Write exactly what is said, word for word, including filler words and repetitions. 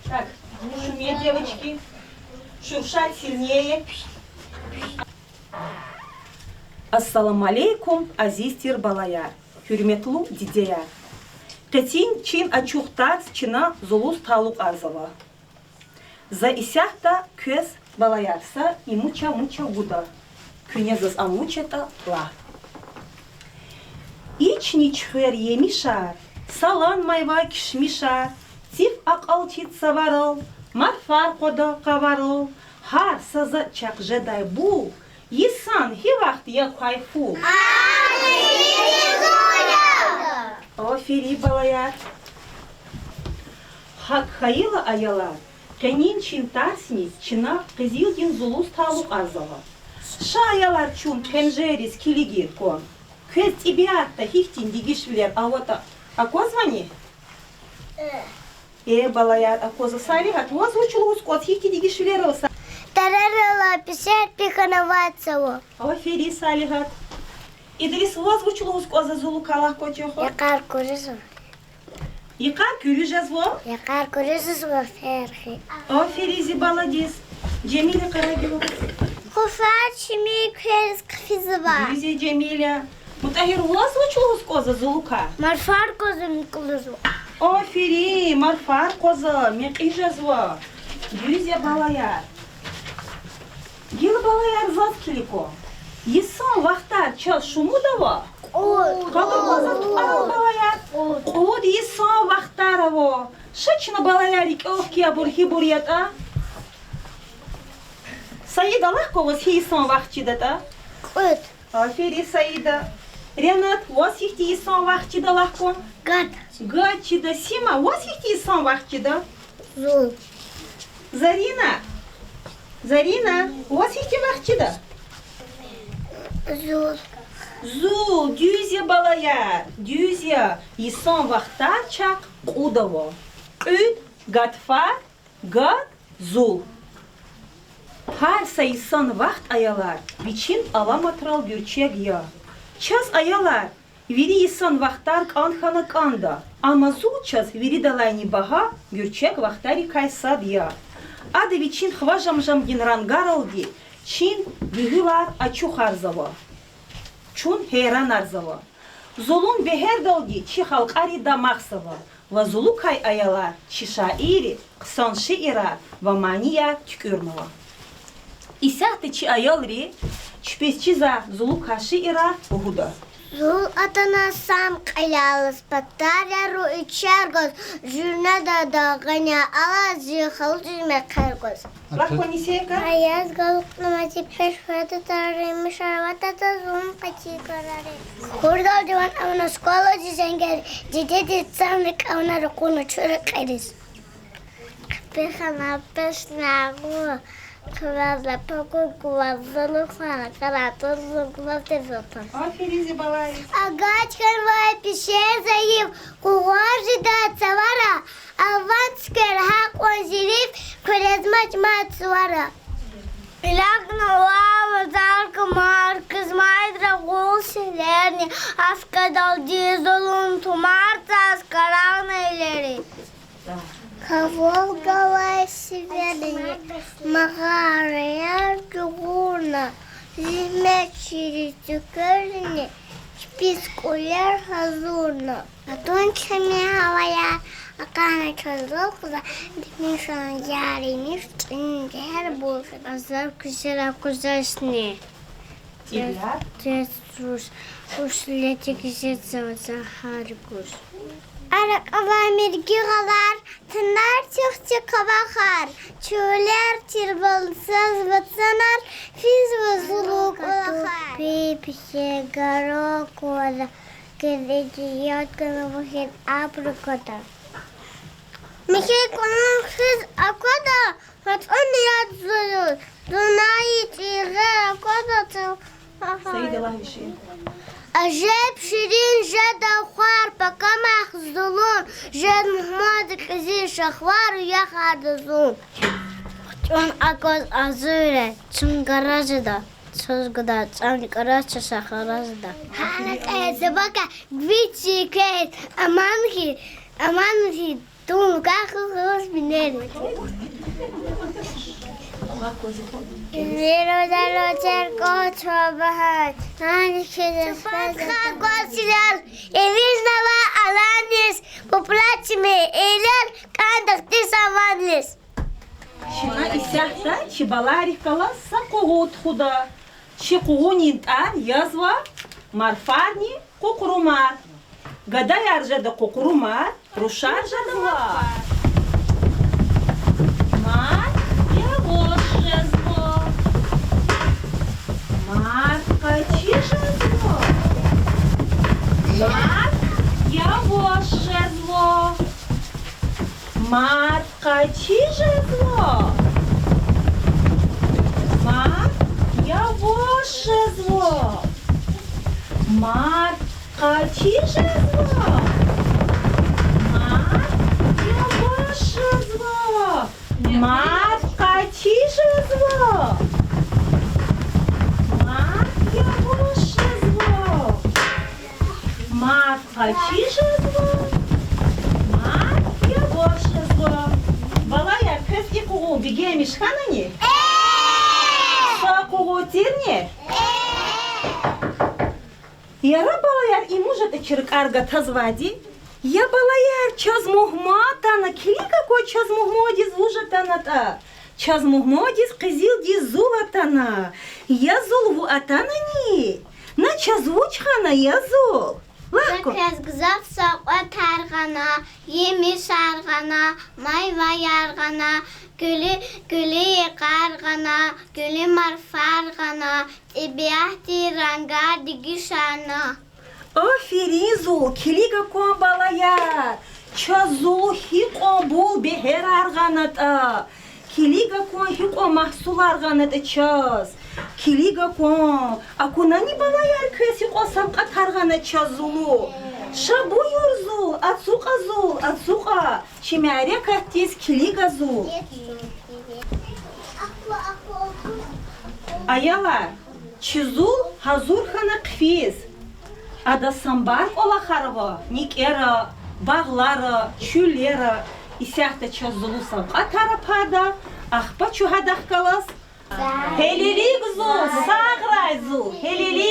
Так, шумите, девочки. Шуршать сильнее. Ассаламу алейкум, азиз тир балаяр, гьуьрметлу дидеяр! Къенин чин ачух тарс чна зулуз талукьарзава. За исятда квез, балаяр, са имуча-муча гуда. Куьне заз ам вуч ятӀа лагь. Ични чуьхвер емишар, саланмай ваъ кишмишар, циф акьалтин цаварал, марфар къвада къаварал, гьар са затӀ чахъ жедай бул, йисан гьи вахт я квай фул. Аферин, балаяр! ГьакӀ хьайила, аялар, къенин чин тарсни чна къизилдин зулуз талукьарзава. Ша, аялар, чун пенжерриз килигин кван. Квез тӀебиатда гьихьтин дегишвилер аватӀа аквазвани? Э, балаяр, аквазва. Салигьат, ваз вуч лугьуз кӀанзава, гьихьтин дегишвилер ава са... Тарарала писер пихьана вацава. Аферин, Салигьат. Идрис, ваз вуч лугьуз кӀанзава, зулукай лагь кван чуху. Йикъар куьруь жезва. Йикъар куьруь жезва? Йикъар куьруь жезва, ферхи. Аферин зи баладиз. Жемиля Къарагьилова. Къуфар чими квез хъфизва. Дуьз я, Жемиля. МутӀагьир, ваз вуч лугьуз кӀанзава, зулукай? Марфар кӀанзава, мукьвал жезва. Аферин, марфар кӀанзава, мекьи жезва. Дуьз я, балаяр. Гила, балаяр, заз килиг кван. Йисан вахтар чаз шумуд ава? Кьуд. Кьабулна заз тупӀал, балаяр. Кьуд йисан вахтар ава. Ша чна, балаяр, рикӀел хкин, абур гьибур ятӀа. Саида, лагь кван, ваз гьи йисан вахт чидатӀа? Кьуд. Аферин, Саида. Ренат, ваз гьихьтин йисан вахт чида, лагь кван. Гад. Гад чида. Сима, ваз гьихьтин йисан вахт чида? Зул. Зарина. Зарина, ваз гьихьтин вахт чида? Зул. Зул, дуьз я, балаяр, дуьз я. Йисан вахтар чахъ кьуд ава: кьуьд, гатфар, гад, зул. Гьар са йисан вахт, аялар, вичин аламатрал гуьрчег я. Чаз, аялар, вири йисан вахтар кӀан хьана кӀанда, амма зул чаз виридалайни багьа гуьрчег вахтарикай сад я. Ада вичин хва жам-жамдин рангаралди чи гуьгьуьлар ачухарзава. Чун гьейранарзава. Зулун бегьердалди чи халкьари дамахзава ва зулукай, аялар, чи шаирри хъсан шиирар ва манияр туькӀуьрнава. Исятда чи аялри чпиз чизвай зулукай шиирар лугьуда. Зул атана сам кьилелаз, патарру ичер гваз, жуьрнедада гъана алаз, зи халудиз мехъер гваз. Лагь кван, Нисейка. Аяз галукьнава зи пеш, фада тарарин мишар, ватада зулун къати крари. Хурдалди ван авуна сквалади зенгер, дидедиз цанрик авуна ракъурна чуьра кьериз. Хъипи хьана пешни агъу, хъвер лап агу гваз, зулун хвана къарагъ тур, зул гваз тез атана. Аферин зи балайриз. Агач хьанвай пешер зайиф къугъваз жеда цавара, аван цуьквер гьакьван зириф, хъуьрезмач мад сувара. Илягъна вав азар камар, кузмайд рагъул сивлерни, аскадалди зулун тумар цаз карагъна илери. Кавал галай сиверни, магъараяр чугъурна, зегьметчийриз цуькверни, чпиз кӀуьлер гьазурна. Атун чими гьаваяр, акъатна чаз зул къваза, димишан яр емиш, цӀинин жегьер бул жеда. Азар куьчера кузачни, цӀиб яр тез туш, уш летик жезава за гьар гуж. Аракь авай мирги гъалар, тунар чухчи къавахар, чуьллер чирвал саз вацанар, физва зулун кӀвалахар. Пи, писе, гара квада, килиди яд гана вахин абру квада. Михьи кӀвалах хьиз аквада, гьатӀани яд зулун, дунаи чӀигъер аквада цу. Саида, лагь вичин. Ажеб ширин жеда хвар, пакамахъ зулун, жед мугьманди кьезир шахвар, уя харда зун. ХъуьтӀуьн акваз азуьре, чун гара жеда, чаз гуда, чӀал кӀараз, чаз шахара жеда. Гьана кьей собака, гвич чи квез, аман хьи, Аман жи, тум каху хулус бинери. Вири далу чер кӀватӀ ва багьа, нани хьиз чапат хьана кӀватӀ чилел, эвичнава аланиз, пуплачми эйлер кӀандахъ тис аваниз. Чна исятда чи балайрихъ галаз са къугъу тухуда. Чи къугъунин тӀвар язва марфарни къукърумар. Гадаяр жеда къукърумар, рушар жеда марфар. Марф яваш жезва. Марф къачи жезва. Марф яваш жезва. Марф къачи жезва. Марф яваш жезва. Марф къачи жезва. Марф яваш жезва. Марф къачи жезва. Марф яваш жезва. Марф къачи жезва. Марф яваш жезва. Балаяр, квез и къугъу бегенмиш хьанани? Са къугъу тирни? Яра, балаяр, и муж ятӀа чи рикӀер гатазвайди? Я балаяр, чаз мугьман атана, килиг акван чаз мугьмандиз вуж атанатӀа. Чаз мугьмандиз къизилдин зул атана. Я зул, вун атанани? На чаз вуч хьана, я зул? За квез гзаф савкьватар гъана, емишар гъана, майваяр гъана, гуьлуь, гуьлуь йикъар гъана, гуьлуь марфар гъана, тӀебиатдин рангар дегишарна. Аферин, зул, килиг акван, балаяр, чаз зулу гьикьван бул бегьерар гъанатӀа. Килиг акван, гьикьван магьсулар гъанатӀа чаз. Килиг акван. Акунани, балаяр, квез гьикьван савкьватар гъана чаз зулу? Ша буюр, зул, ацукьа, зул, ацукьа. Чи мярекатдиз килиг, зул. Аялар, чи зул гьазур хьана хъфиз. Адаз самбар кӀвалахар ава никӀера, багълара, чуьллера. Исятда чаз зулу савкьватар апарда, ахпа чун гьадахъ галаз. Гьелелиг, зул, сагърай, зул, гьелелиг.